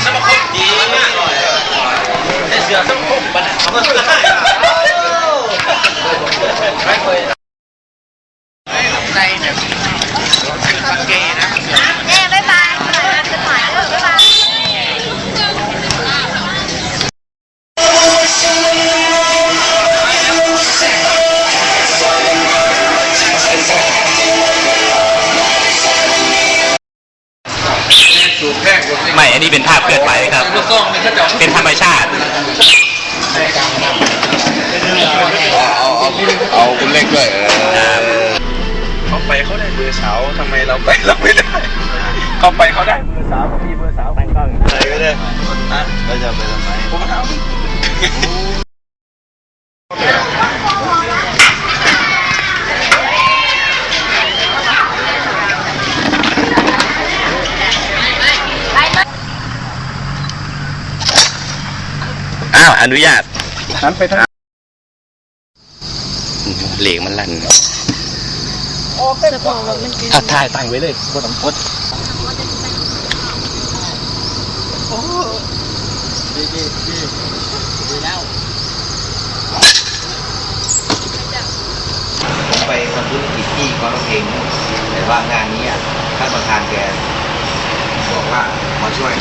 ສະມາຄົມຈີນ ໃສ່ເສື້ອສະມາຄົມບັດ ໃສ່ແບບກາງເກງນະ ເອີ ບາຍບາຍ ເອີ ບາຍບາຍ. ໄໝ່ ອັນນີ້ເປັນພາບເຄື່ອນໄຫວຄັບ ເປັນທຳມະຊາດ. ເອົາ ເອົາ ເອົາ ເອົາຄຸນເລັກດ້ວຍ ເອີ ເຂົາໄປເຂົາໄດ້ເບີສາວ ທຳໄມເຮົາໄປເຮົາໄມ່ໄດ້? ເຂົາໄປເຂົາໄດ້ເບີສາວ ເຂົາມີເບີສາວ ໄປກ່ອນ ໄປເລີຍ ຮະ ແລ້ວຈະໄປທຳໄມ? ອ້າວ ອະນຸຍາດ ຫັນໄປທາງ ເລກມັນລັ່ນ ສະເພາະວ່າມັນ ຖ້າຖ່າຍຕັ້ງໄວ້ເລີຍ ບໍ່ຕ້ອງກົດ. ໄປທຳບຸນກິດທີ່ກອງເພງ ແຕ່ວ່າງານນີ້ ທ່ານປະທານແກບອກວ່າມາຊ່ວຍ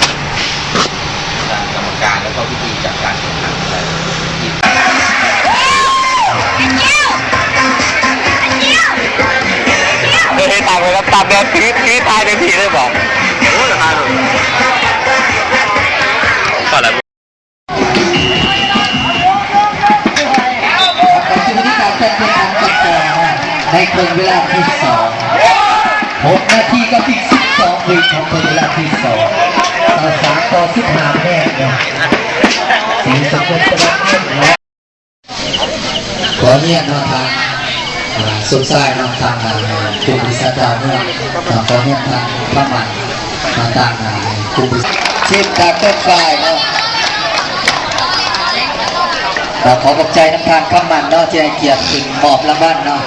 ການກຳມະການ ແລ້ວກໍວິທີຈັດການແຂ່ງຂັນ ເຮັດຕາມໄປ ຕາມແບບ ຖື ຖືຖ່າຍແບບນີ້ເລີຍບໍ? ໂອ້ຍ ຖ່າຍໂລດ. ໃນເຄິ່ງເວລາທີສອງ ຫົກນາທີກັບອີກສິບສອງວິ ຂອງເຄິ່ງເວລາທີສອງ ເອົາ ສາມຕໍ່ສິບຫ້າ ຄະແນນເນາະ ສີສົມພົນ ສະຫວັດເງິນເນາະ. ຂໍຮຽນເນາະ ທາງ ອ່າ ສົມຊາຍເນາະ ທາງ ອ່າ ກຸ່ມບໍລິສັດດາວເຮືອງ ຂໍຮຽນທາງຄຳໝັ້ນ ມາຕັ້ງ ອ່າ ກຸ່ມ ທີມຈາກຕົ້ນຝ້າຍເນາະ ກໍຂໍຂອບໃຈນຳທ່ານຄຳໝັ້ນເນາະ ທີ່ໃຫ້ກຽດຂຶ້ນມອບລາງວັນເນາະ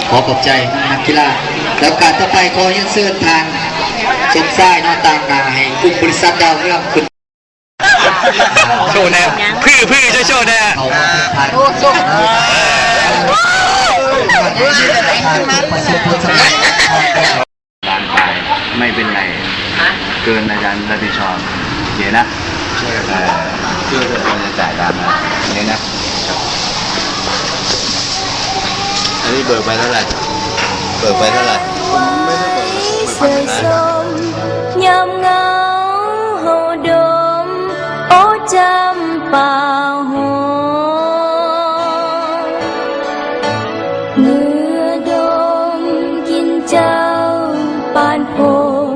ຂໍຂອບໃຈນຳນັກກິລາ. ແລ້ວການຕໍ່ໄປ ຂໍຮຽນເຊີນທ່ານສົມຊາຍເນາະ ຕາງໜ້າໃຫ້ກຸ່ມບໍລິສັດດາວເຮືອງຂຶ້ນ ໂຊແນ່ ພື ພື ຊ່ວຍໂຊແນ່ ເອົາ ໂອ້ ໂຊ ເອີ ລ້ານປາຍ ໄມ່ເປັນໄລ ເກີນອາຈານຮັບຜິດຊອບ ໂອເຄນະ ຊ່ວຍກັນ ເອີ ຊ່ວຍກັນ ຈະຈ່າຍຕາມນັ້ນ ໂອເຄນະ. ອັນນີ້ເບີໄປເທົ່າໃດ? ເບີໄປເທົ່າໃດ? ຍາມເຫງົາເຮົາດົມ ໂອ ຈຳປາຫອມ ເມື່ອດົມກິ່ນເຈົ້າປານພົມ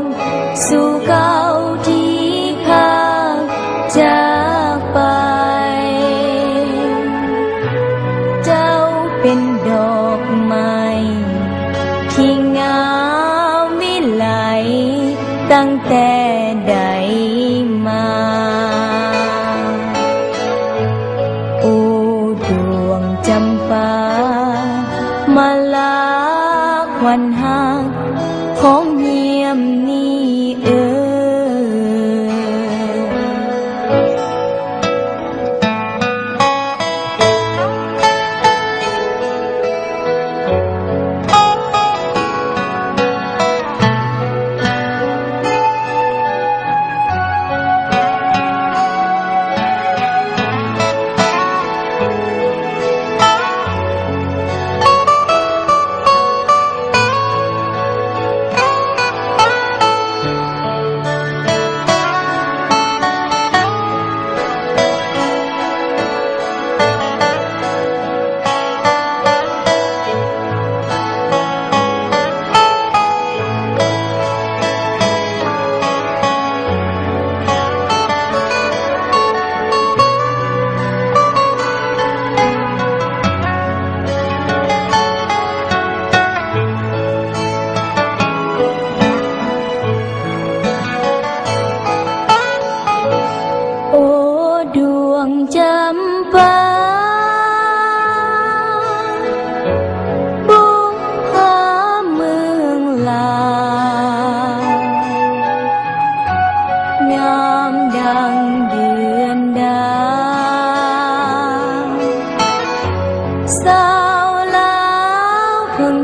ສູ່ເກົ່າທີ່ພາກຈາກໄປ ເຈົ້າເປັນດອກໄມ້ທີ່ງາມວິໄລ ຕັ້ງແຕ່ໃດມາ ໂອ ດວງຈຳປາ ມາລາຂວັນຮັກຂອງຢ້ຽມນີ້ເອີຍ.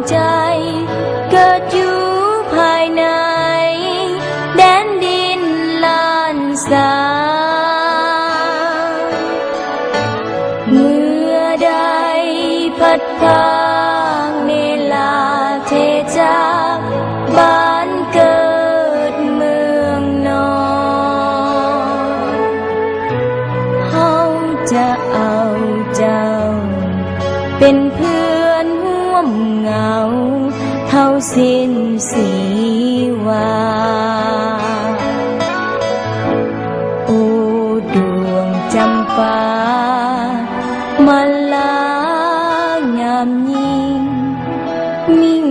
ໃຈເກີດຢູ່ພາຍໃນແດນດິນລ້ານສາ. ເມື່ອໃດພັດພາກເນລາເທຈາກບ້ານເກີດເມືອງນອນ ເຮົາຈະເອົາເຈົ້າເປັນເພື່ອນຮ່ວມເຫງົາເທົ່າສິ້ນຊີວາ. ໂອ ດວງຈຳປາ ມາລາງາມຍິ່ງ ມິ່ງ